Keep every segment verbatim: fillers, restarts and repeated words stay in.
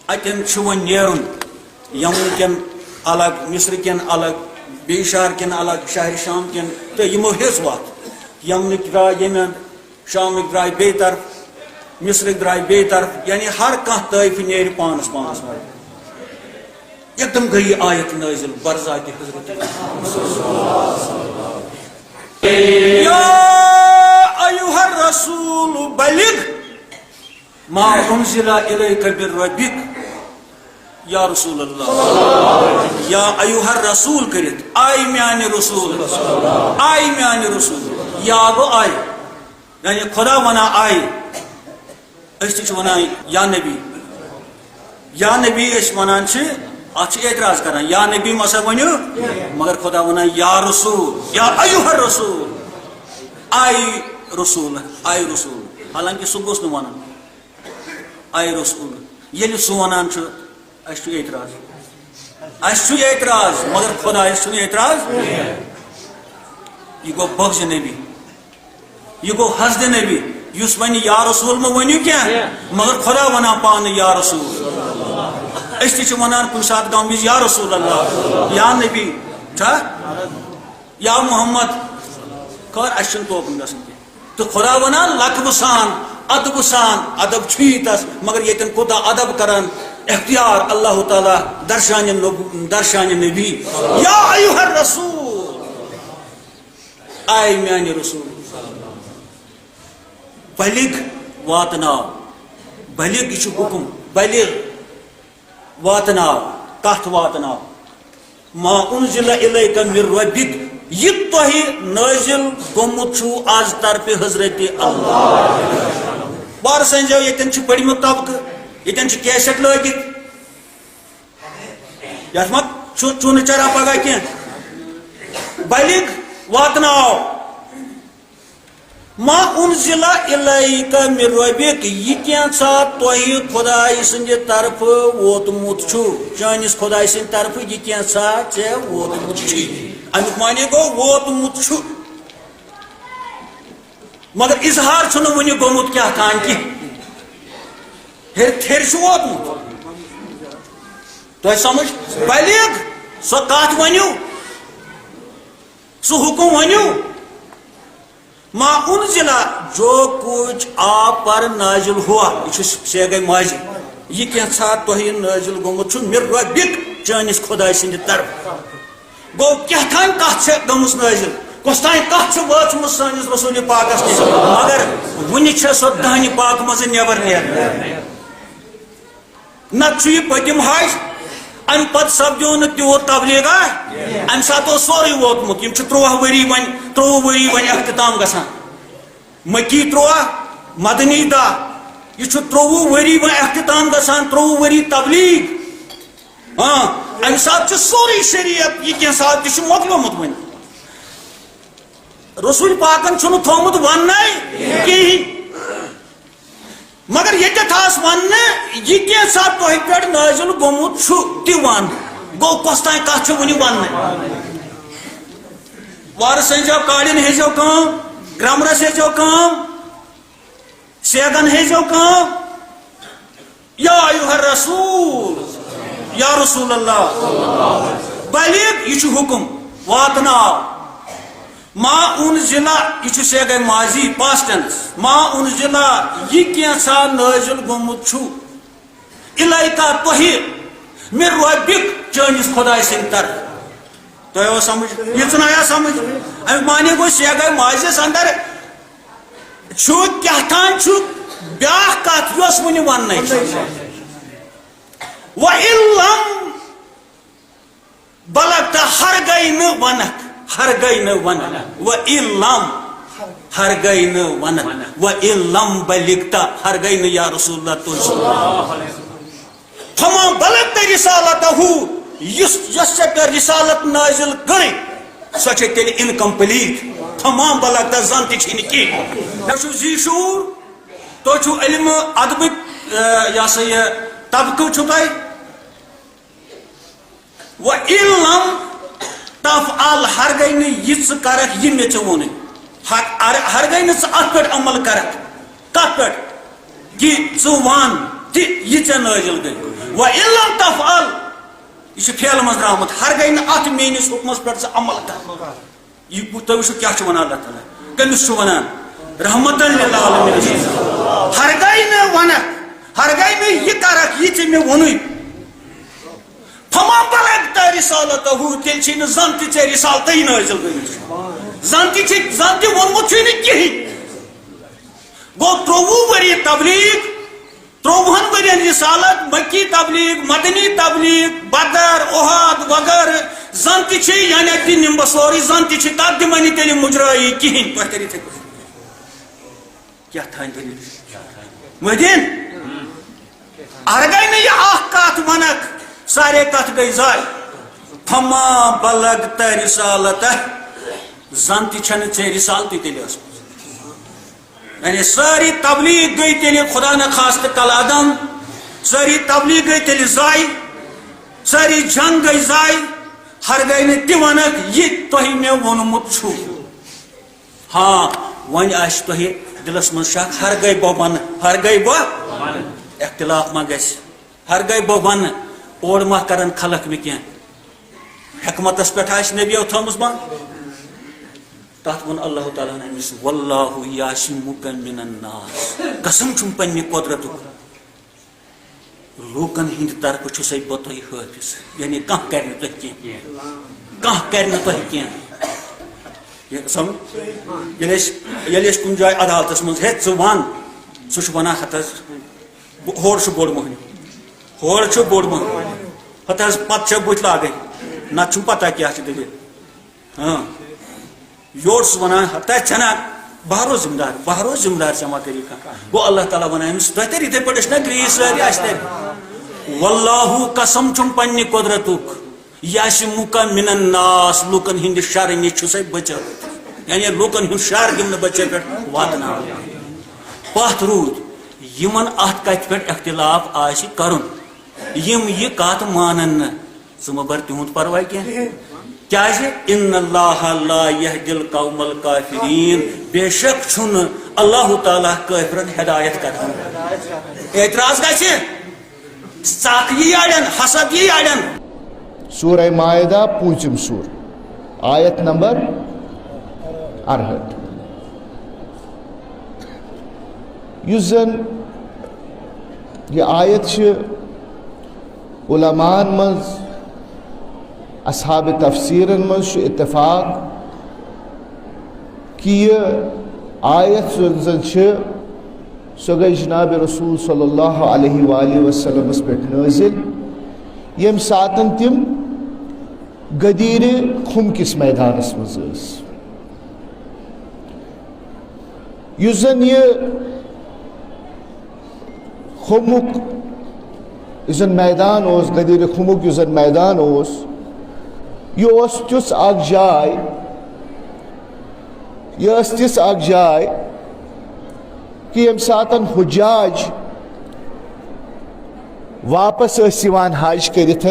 اتٮ۪ن چھُ وۄنۍ نیرُن، یمن کٮ۪ن الگ، مصر کٮ۪ن الگ، بیٚیہِ شہر کٮ۪ن الگ، شہر شام کٮ۪ن، تہٕ یِمو ہیٚژ وتھ۔ یمنٕکۍ درٛاے ییٚمہِ اندٕ، شامٕکۍ درٛاے بیٚیہِ طرف، مصرٕکۍ درٛاے بیٚیہِ طرف، یعنی ہر کانٛہہ طٲیفہٕ نیرِ پانس پانس منٛز۔ یکدم گٔیہِ یہِ آیت نٲزِل برزاتِ حضرت۔ یا ایھا الرسول بلغ ما انزل الیک من ربک۔ یا رسول اللہ، یا ایھا الرسول کٔرِتھ، آے میانہِ رسول، آے میانہِ رسول، یا گوٚو آے، یعنی خدا ونان آے۔ أسۍ تہِ چھِ ونان یا نبی، یا نبی أسۍ ونان چھِ، اتھ چھِ اعتراض کران، یا نبی مہ سا ؤنِو، مگر خدا ونان یا رسول، یا ایھا الرسول، آے رسول، آے رسول، حالانکہ سُہ گوٚژھ نہٕ ونُن۔ آے رسول، ییٚلہِ سُہ ونان چھُ، اَسہِ چھُ اعتراض۔ اَسہِ چھُ اعتراض، مگر خۄدایَس چھُنہٕ اعتراض۔ یہِ گوٚو بغضِ نبی، یہِ گوٚو حسدِ نبی، یُس وَنہِ یا رسول مہٕ ؤنِو کینٛہہ، مگر خۄدا وَنان پانہٕ یا رسول۔ أسۍ تہِ چھِ وَنان کُنہِ ساتہٕ غم وِزِ یا رسول اللہ، یا نبی، چھا؟ یا محمد، خٲر، اَسہِ چھُنہٕ توکُن گژھُن کینٛہہ۔ تہٕ خۄدا وَنان لقبہٕ سان، ادبہٕ سان، ادب چھُ یی تَس، مگر ییٚتٮ۪ن کوٗتاہ ادب کران، اختیار اللہ تعالیٰ درشانِ نبو-، درشانِ نبی۔ یا ایھا الرسول، آے میانہِ رسول، بلغ، واتناو، بلغ، یہِ چھُ حُکُم، بلغ، واتناو، کتھ واتناو۔ ما انزل الیک من ربک، یہِ تۄہہِ نٲزِل گوٚمُت چھُو از طرفِ حضرت اللہ۔ وارٕ سنجو، ییٚتٮ۪ن چھُ پٔرمُت طبقہٕ، ییٚتٮ۪ن چھُ کیسٹ لٲگِتھ، یتھ ما چھُ چونہٕ چرا پگاہ کینٛہہ۔ بلغ، واتناو۔ ما انزل الیک من ربک، یہِ کینٛژھا تۄہہِ خۄداے سٕنٛدِ طرفہٕ ووتمُت چھُ، چٲنِس خۄداے سٕنٛدِ طرفہٕ یہِ کینٛژھا ژےٚ ووتمُت چھُ۔ اَمیُک معنی گوٚو ووتمُت چھُ، مگر اظہار چھُنہٕ وُنہِ گوٚمُت کیٛاہ تام کینٛہہ۔ ہیٚرِ تھیٚرِ چھُ ووتمُت۔ تۄہہِ سمجھ؟ بلغ، سۄ کتھ ؤنِو، سُہ حُکم ؤنِو۔ ما انزل، جو کچھ آپ پر نازل ہوا، یہِ چھُ صیغہ ماضی۔ یہِ کینٛژھا تۄہہِ نٲزِل گوٚمُت چھُ من ربک، چٲنِس خۄداے سٕنٛدِ طرفہٕ۔ گوٚو، کیٛاہ تام کتھ چھےٚ گٔمٕژ نٲزِل، کۄس تام کتھ چھِ وٲژمٕژ سٲنِس رسول پاکس نِش، مگر وُنہِ چھےٚ سۄ دہنہِ پاکہٕ منٛزٕ نٮ۪بر نیران۔ نتہٕ چھُ یہِ پٔتِم حج، امہِ پتہٕ سپدیو نہٕ تیوٗت تبلیغا۔ امہِ ساتہٕ اوس سورُے ووتمُت۔ یِم چھِ تُرٛواہ ؤری وۄنۍ، ترٛۆوُہ ؤری وۄنۍ اختتام گژھان۔ مکی تُرٛواہ، مدنی دَہ۔ یہِ چھُ ترٛۆوُہ ؤری وۄنۍ اختتام گژھان، ترٛۆوُہ ؤری تبلیغ۔ ہاں، امہِ ساتہٕ چھُ سورُے شریعت، یہِ کینٛہہ ساتہٕ تہِ چھُ مۄکلیومُت وۄنۍ۔ رسول پاکن چھُنہٕ تھوٚومُت وننَے کِہیٖنۍ۔ مگر ییٚتٮ۪تھ آس وننہٕ، یہِ کینٛژھا تۄہہِ پٮ۪ٹھ نٲزِل گوٚمُت چھُ، تہِ ون۔ گوٚو، کۄس تام کتھ چھِ وُنہِ وننہٕ۔ وارٕ سنجو، کالین ہیٚزیو کٲم، گرامرس ہیٚزیو کٲم، سیگن ہیٚزیو کٲم۔ یا ایھا الرسول، یا رسول اللہ، بلغ، یہِ چھُ حُکم، واتناو۔ ما انزل، یہِ چھُ صیغہ ماضی، past tense۔ ما انزل، یہِ کینٛژھا نٲزِل گوٚمُت چھُ، الیک، تۄہہِ، من ربک، چٲنِس خۄداے سٕنٛدِ طرفہٕ۔ تۄہہِ آو سمجھ؟ یہِ ژٕ نہ آیا سمجھ؟ اَمیُک معنی گوٚو، صیغہ ماضیَس اندر چھُ کیٛاہ تام چھُ بیٛاکھ کتھ، یۄس وُنہِ وننَے چھِ۔ و ان لم بلغت، ہرگاہ نہٕ ونکھ، ہرگاہ نہٕ ونکھ۔ و ان لم، ہرگاہ نہٕ ونکھ۔ و ان لم بلغت، ہرگاہ نہٕ یا رسول اللہ تُہۍ۔ فما بلغت رسالتہ، یُس، یۄس ژےٚ پٮ۪ٹھ رسالت نازل کٔرٕے، سۄ چھےٚ تیٚلہِ incomplete۔ فما بلغت، زن تہِ چھےٚ نہٕ کینٛہہ۔ مےٚ چھُ ذی شعور، تُہۍ چھِو علم ادبٕکۍ، آ، یہِ ہسا یہِ طبقہٕ چھُو تۄہہِ۔ و ان لم تفعل، ہرگاہ نہٕ یہِ ژٕ کرکھ، یہِ مےٚ ژےٚ ووٚنُے۔ ہر-، ہر-، ہرگاہ نہٕ ژٕ اتھ پٮ۪ٹھ عمل کرکھ۔ کتھ پٮ۪ٹھ؟ کہِ ژٕ ون تہِ یہِ ژےٚ نٲزِل گٔے۔ وَإِن لَّمْ تَفْعَلْ، یہِ چھُ فعل منٛز درٛامُت، ہرگاہے نہٕ اَتھ میٲنِس حُکمَس پٮ۪ٹھ ژٕ عمل کر۔ یہِ تُہۍ وٕچھِو کیٛاہ چھُ وَنان اللہ تعالیٰ، کٔمِس چھُ وَنان؟ رحمتاً للعالمین۔ ہرگاہے نہٕ وَنکھ، ہرگاہے نہٕ یہِ کَرکھ، یہِ ژےٚ مےٚ ووٚنُے۔ فما بلغت رسالته، تیٚلہِ چھے نہٕ زَن تہِ ژےٚ رسالتٕے نٲزِل گٔمٕژ۔ زَن تہِ چھے، زَن تہِ ووٚنمُت چھُے نہٕ کِہیٖنۍ۔ گوٚو ترٛۆوُہ ؤری تبلیغ، ترٛۆوُہَن ؤرین رسالت، مکی تبلیغ، مدنی تبلیغ، بدر، احد وغیرہ، زَن تہِ چھے، یعنی اَتہِ نِمہٕ بہٕ سورُے، زَن تہِ چھے، تَتھ دِمَے نہٕ تیٚلہِ مُجرٲیی کِہیٖنۍ، تۄہہِ تَرِ یِتھَے پٲٹھۍ۔ کیٛاہ تھانۍ دٔلیٖل؟ مہدیٖن، ہرگاہے نہٕ یہِ اَکھ کَتھ وَنکھ، سارے کَتھ گٔے ضایع۔ فما بلغت رسالته، زَن تہِ چھَنہٕ ژےٚ رسالتٕے تیٚلہِ ٲسمٕژ۔ یعنی سٲری تبلیغ گٔے تیٚلہِ خدا نخواستہٕ کالعدم، سٲری تبلیغ گٔے تیٚلہِ ضایع، سٲری جنگ گٔے ضایع، ہرگاہے نہٕ تہِ وَنکھ یہِ تۄہہِ مےٚ ووٚنمُت چھُ۔ ہاں، وۄنۍ آسہِ تۄہہِ دِلس منٛز شک، ہرگاہے بہٕ وَنہٕ، ہرگاہے بہٕ اختلاف ما گژھِ، ہرگاہے بہٕ وَنہٕ، اورٕ ما کَرن خلق مےٚ کینٛہہ، حکمتس پٮ۪ٹھ آسہِ نبیو تھٲومٕژ بنٛد۔ تَتھ ووٚن اللہ تعالیٰ ہن أمِس، "واللہ یعصمک من الناس"، قسم چھُم پننہِ قۄدرتُک، لوٗکن ہٕنٛدِ طرفہٕ چھُسَے بہٕ تۄہہِ حٲفظ، یعنی کانٛہہ کرِ نہٕ تۄہہِ کینٛہہ، کانٛہہ کرِ نہٕ تۄہہِ کینٛہہ۔ یہِ سمجھ؟ ییٚلہِ أسۍ، ییٚلہِ أسۍ کُنہِ جایہِ عدالتس منٛز، "ہے، ژٕ وَن"، سُہ چھُ وَنان، "ہتہٕ حظ، بہٕ، ہورٕ چھُ بوٚڑ مٔہنیوٗ، ہورٕ چھُ بوٚڑ مٔہنیوٗ، ہتہٕ حظ، پتہٕ چھےٚ بُتھِ لاگٕنۍ، نتہٕ چھُنہٕ پتہ کیٛاہ چھِ دٔلیٖل۔" ہاں۔ یورٕ چھُس وَنان، ہتا چھَنا، بہٕ ہا روزٕ ذِمہٕ دار، بہٕ ہا روزٕ ذِمہٕ دار، ژےٚ ما کَری کانٛہہ۔ گوٚو اللہ تعالیٰ وَنان أمِس، تۄہہِ تَرِ یِتھَے پٲٹھۍ، أسۍ چھِنہ گرٛیٖسۍ سٲری، اَسہِ تَرِ۔ واللہ، قسم چھُم پننہِ قۄدرتُک، یعصمک من الناس، لوٗکَن ہِنٛدِ شَرٕ نِش چھُسَے بچٲوِتھ۔ یعنی لوٗکَن ہُنٛد شَر دِمہٕ نہٕ بہٕ ژےٚ پٮ۪ٹھ واتناوان۔ پَتھ روٗد، یِمَن اَتھ کَتھِ پٮ۪ٹھ اختلاف آسہِ کَرُن، یِم یہِ کَتھ مانَن نہٕ، ژٕ مہ بر تِہُنٛد پرواے کینٛہہ۔ کیازِ؟ ان اللہ لا یہدی القوم الکافرین، بے شک چھُنہٕ اللہ تعالیٰ کٲفرن ہدایت کران۔ اعتراض گژھِ، ژکھ یی اڑٮ۪ن، حسد یی اڑٮ۪ن۔ سورہ مائدہ، پوٗنٛژِم سور، آیت نمبر اَرہٲٹھ۔ یُس زن یہِ آیت چھِ علماءن منٛز، اصحاب تفسیرن منٛز چھُ اتفاق کہِ یہِ آیت یۄس زن چھِ، سۄ گٔے جناب رسول صلی اللہ علیہ وآلہ وسلمس پٮ۪ٹھ نٲزِل، ییٚمہِ ساتن تِم غدیٖرِ خُم کِس میدانس منٛز ٲسۍ۔ یُس زن یہِ خُمُک، یُس زن میدان اوس، غدیٖرِ خُمُک یُس زن میدان اوس، یہِ اوس تیُژھ اکھ جاے، یہِ ٲس تِژھ اکھ جاے کہِ ییٚمہِ ساتن حُجاج واپس ٲسۍ یِوان حج کٔرِتھ،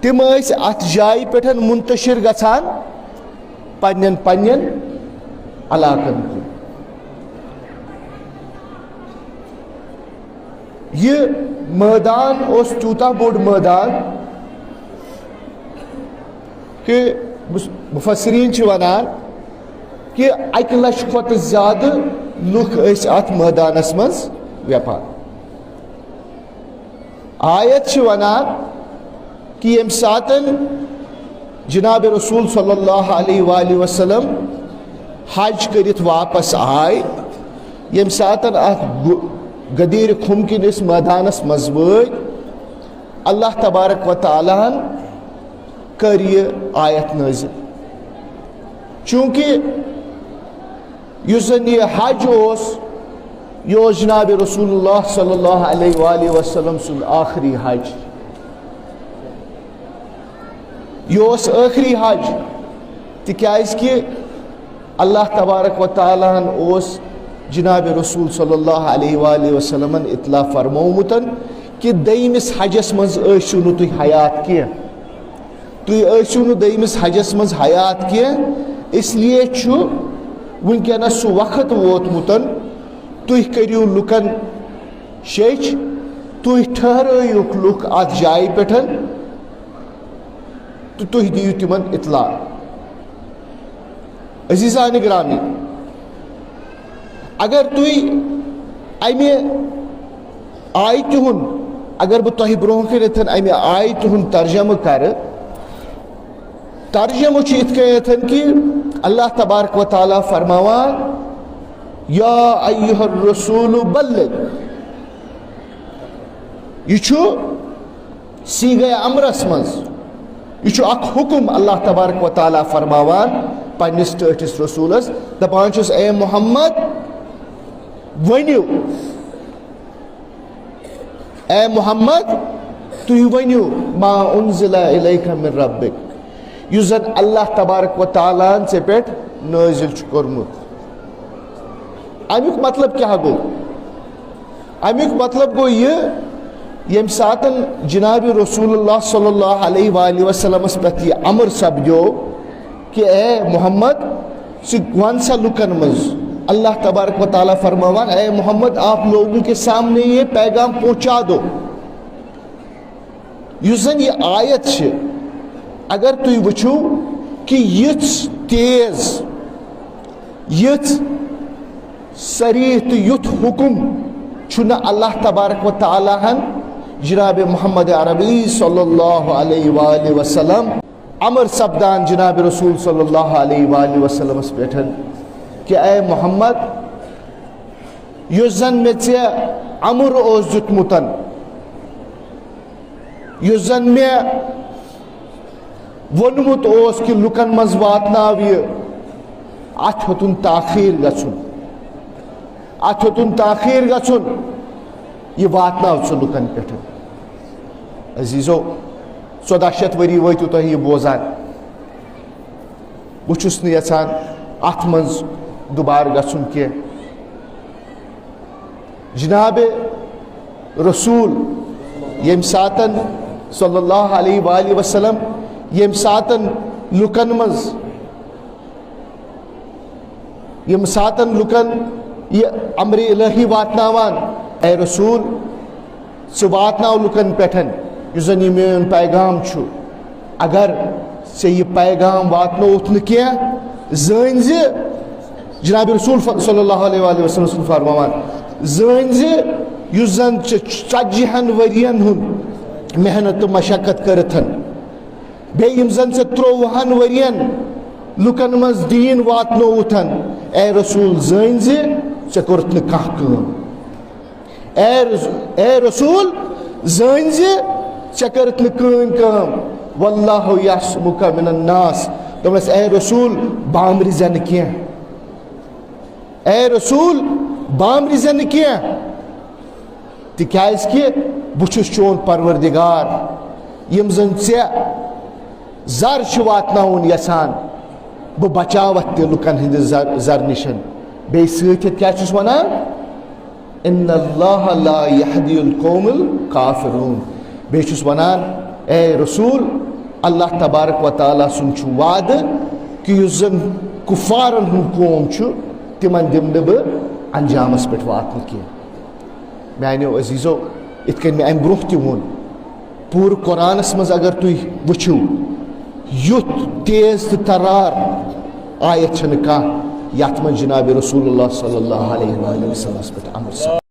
تِم ٲسۍ اَتھ جایہِ پٮ۪ٹھ منتشر گژھان پننٮ۪ن پننٮ۪ن علاقن کُن۔ یہِ مٲدان اوس تیوٗتاہ بوٚڑ مٲدان کہِ مس-، مفسریٖن چھِ وَنان کہِ اَکہِ لَچھِ کھۄتہٕ زیادٕ لُکھ ٲسۍ اَتھ مٲدانَس منٛز ویپان۔ آیت چھِ وَنان کہِ ییٚمہِ ساتَن جناب رسول صلی اللہ علیہ وآلہ وسلم حج کٔرِتھ واپس آے، ییٚمہِ ساتَن اَتھ گُ-، غدیٖرِ خُم کِنِس مٲدانَس منٛز وٲتۍ، اللہ تبارک و تعالیٰ ہن کٔر یہِ آیت نٲزِل۔ چوٗنٛکہِ یُس زن یہِ حج اوس، یہِ اوس جناب رسول اللہ صلی اللہ علیہ وآلہ وسلم سُنٛد ٲخری حج۔ یہِ اوس ٲخری حج، تِکیازِ کہِ اللہ تبارک و تعالیٰ ہن اوس جناب رسول صلی اللہ علیہ وآلہ وسلمن اطلاع فرمومُت کہِ دوٚیمِس حجس منٛز ٲسِو نہٕ تُہۍ حیات کینٛہہ۔ تُہۍ ٲسِو نہٕ دوٚیمِس حجس منٛز حیات کینٛہہ، اس لیے چھُ وٕنکیٚنس سُہ وقت ووتمُت، تُہۍ کٔرِو لُکن شیٚچھ، تُہۍ ٹھہرٲیِوکھ لُکھ اَتھ جایہِ پٮ۪ٹھ تہٕ تُہۍ دِیِو تِمن اطلاع۔ عزیزان گرامی، اگر تُہۍ اَمہِ آیتہِ ہُنٛد، اگر بہٕ تۄہہِ برونٛہہ کَنٮ۪تھ اَمہِ آیتہِ ہُنٛد ترجمہٕ کَرٕ، ترجمہٕ چھُ یِتھ کٔنٮ۪تھ کہِ اللہ تبارک و تعالیٰ فرماوان، یا ایہا الرسول بلغ۔ یہِ چھُ صیغہ امرس منٛز، یہِ چھُ اکھ حکم اللہ تبارک و تعالیٰ فرماوان پننِس ٹٲٹھِس رسولس، دپان چھُس، اے محمد، ؤنِو، اے محمد، تُہۍ ؤنِو، ما انزل الیک من ربک، یُس زن اللہ تبارک و تعالیٰ ہن ژےٚ پٮ۪ٹھ نٲزِل چھُ کوٚرمُت۔ امیُک مطلب کیٛاہ گوٚو؟ امیُک مطلب گوٚو یہِ، ییٚمہِ ساتن جناب رسول اللہ صلی اللہ علیہ وآلہ وسلمس پٮ۪ٹھ یہِ امر سپدیو، کہ اے محمد، ژٕ وَن سا لُکن منٛز۔ اللہ تبارک و تعالیٰ فرماوان، اے محمد، آپ لوگوں کے سامنے یہ پیغام پہنچا دو۔ یُس زن یہِ آیت چھِ، اگر تُہۍ وٕچھِو کہ یِژھ تیز، یِژھ صریح تہٕ یُتھ حُکم چھُنہٕ اللہ تبارک و تعالیٰ ہن جناب محمد عربی صلی اللہ علیہ وآلہ وسلم امر سپدان جناب رسول صلی اللہ علیہ وآلہ وسلمس پٮ۪ٹھ کہ اے محمد، یُس زن مےٚ ژےٚ امر اوس دیُتمُت، یُس زن مےٚ ووٚنمُت اوس کہ لُکن منٛز واتناو یہِ، اتھ ہیوٚتُن تاخیر گژھُن، اتھ ہیوٚتُن تاخیر گژھُن، یہِ واتناو ژٕ لُکن پٮ۪ٹھ۔ عزیزو، ژۄداہ شیٚتھ ؤری وٲتِو تۄہہِ یہِ بوزان۔ بہٕ چھُس نہٕ یژھان اتھ منٛز دُبارٕ گژھُن کینٛہہ۔ جناب رسول ییٚمہِ ساتن صلی اللہ علیہ وآلہ وسلم، ییٚمہِ ساتن لُکن منٛز، ییٚمہِ ساتن لُکن یہِ امر الہی واتناوان، اے رسول، ژٕ واتناو لُکن پٮ۪ٹھ یُس زن یہِ میون پیغام چھُ۔ اگر ژےٚ یہِ پیغام واتنووُتھ نہٕ کینٛہہ، زٲنۍ زِ جناب رسول ف-، صلی اللہ علیہ وآلہ وسلم چھُ فرماوان، زٲنۍ زِ یُس زن ژےٚ ژتجی ہن ؤرین ہُنٛد محنت تہٕ مشقت کٔرِتھ، بیٚیہِ یِم زن ژےٚ ترٛۆوُہن ؤرین لُکن منٛز دیٖن واتنووُتھ، اے رسول، زٲنۍ زِ ژےٚ کوٚرُتھ نہٕ کانٛہہ کٲم۔ اے رس-، اے رسول، زٲنۍ زِ ژےٚ کٔرٕتھ نہٕ کٕہٕنۍ کٲم۔ واللہ یعصمک من الناس۔ دوٚپنس، اے رسول، بامرِ زٮ۪نہٕ کینٛہہ۔ اے رسول، بامرِ زٮ۪نہٕ کینٛہہ۔ تِکیٛازِ کہِ بہٕ چھُس چون پروردگار۔ یِم زن ژےٚ زر چھِ واتناوُن یژھان، بہٕ بچاوتھ تہِ لُکن ہٕنٛدِ زر، زر نِشن۔ بیٚیہِ سۭتۍ کیٛاہ چھُس ونان؟ ان اللہ لا یہدی القوم الکافرون۔ بیٚیہِ چھُس ونان، اے رسول، اللہ تبارک و تعالیٰ سُنٛد چھُ وعدٕ کہِ یُس زن کفارن ہُنٛد قوم چھُ، تِمن دِمہٕ نہٕ بہٕ انجامس پٮ۪ٹھ واتنہٕ کینٛہہ۔ میانیو عزیزو، یِتھ کٔنۍ مےٚ امہِ برونٛہہ تہِ ووٚن، پوٗرٕ قرآنس منٛز اگر تُہۍ وٕچھِو، یُتھ تیز تہٕ ترار آیت چھنہٕ کانٛہہ یتھ منٛز جناب رسول اللہ صلی اللہ علیہ وآلہ وسلمس پٮ۪ٹھ امر سپدِ۔